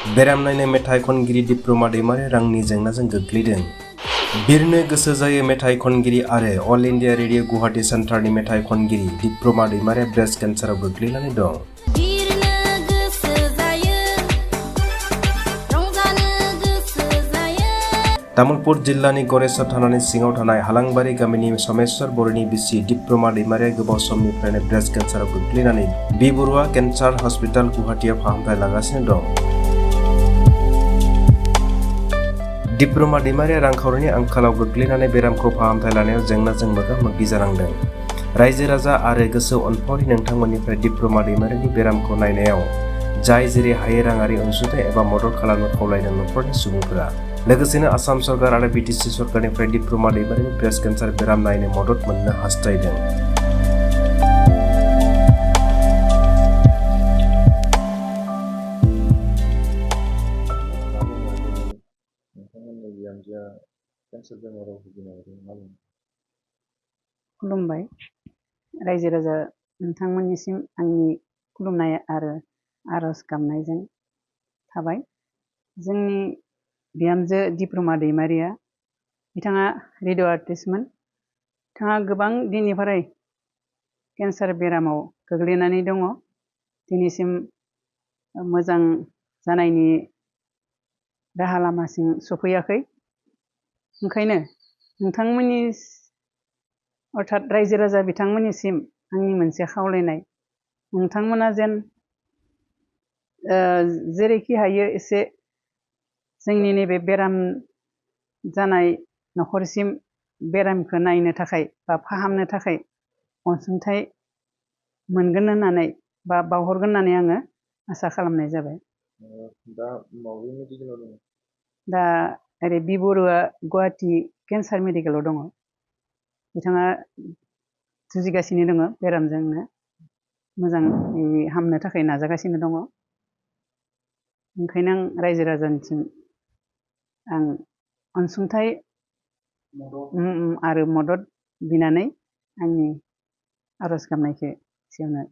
बेराम नायनो मेथाइ खनगिरि दिप्रमा दैमारिया रांनि जेंनाजों गोग्लैदों। बिरनो गोसो जायो मेथाइ खनगिरि आरो अल इन्डिया रेडिअ गुवाहाटी सेन्टारनि मेथाइ खनगिरि दिप्रमा दैमारिया ब्रेस्ट केन्साराव गोग्लैनानै दं। तामुलपुर जिल्लानि गरेस्वर थानानि सिङाव थानाय हालांबारि गामिनि समेश्वर बर'नि बिसि दिप्रमा दैमारिया गोबाव समनिफ्रायनो ब्रेस्ट केन्साराव गोग्लैनानै बि बरुवा केन्सार हस्पिटाल गुवाहाटीआव फाहामथाय लागासिनो दं। दिप्रमा दैमारिया रांखावरिनि आंखालाव गोग्लैनानै बेरामखौ फाहामथाय लानायाव जेंनाजों मोगा-मोगि जानांदों। रायजो राजा आरो गोसो अनफावरि नोंथांमोननिफ्राय दिप्रमा दैमारिनि बेरामखौ नायनायाव जाय जेरै हायै राङारि अनसुंथाइ एबा मदद खालामनो खावलायदों नखरनि सुबुंफोरा। लोगोसेनो आसाम सरकार आरो बिटिसि सरकारनिफ्राय दिप्रमा दैमारिनि ब्रेस्ट केन्सार बेराम नायनो मदद मोननो हास्थायदों। खुलुमबाय रायजो राजा नोंथांमोननिसिम आंनि खुलुमनाय आरो आरज गाबनायजों थाबाय। जोंनि बिहामजो दिप्रमा दैमारिया बिथाङा रेडिअ आर्टिस्टमोन। बिथाङा गोबां दिननिफ्राय केन्सार बेरामाव गोग्लैनानै दङ। दिनैसिम मोजां जानायनि राहा लामासिम सफैयाखै। ओंखायनो नोंथांमोननि अर्थात रायजो राजा बिथांमोननिसिम आंनि मोनसे खावलायनाय, नोंथांमोना जेन जेरैखि हायो एसे जोंनि नैबे बेराम जानाय नखरसिम बेरामखौ नायनो थाखाय बा फाहामनो थाखाय अनसुंथाइ मोनगोन होननानै बा बावहरगोन होननानै आङो आसा खालामनाय जाबाय। दा ओरै बि बरुवा गुवाहाटी केन्सार मेडिकेलाव दङ। बिथाङा जुजिगासिनो दङ बेरामजोंनो, मोजां हामनो थाखाय नाजागासिनो दङ। ओंखायनो आं रायजो राजानिसिम आं अनसुंथाइ आरो मदद बिनानै आंनि आरज गाबनायखौ एसेयावनो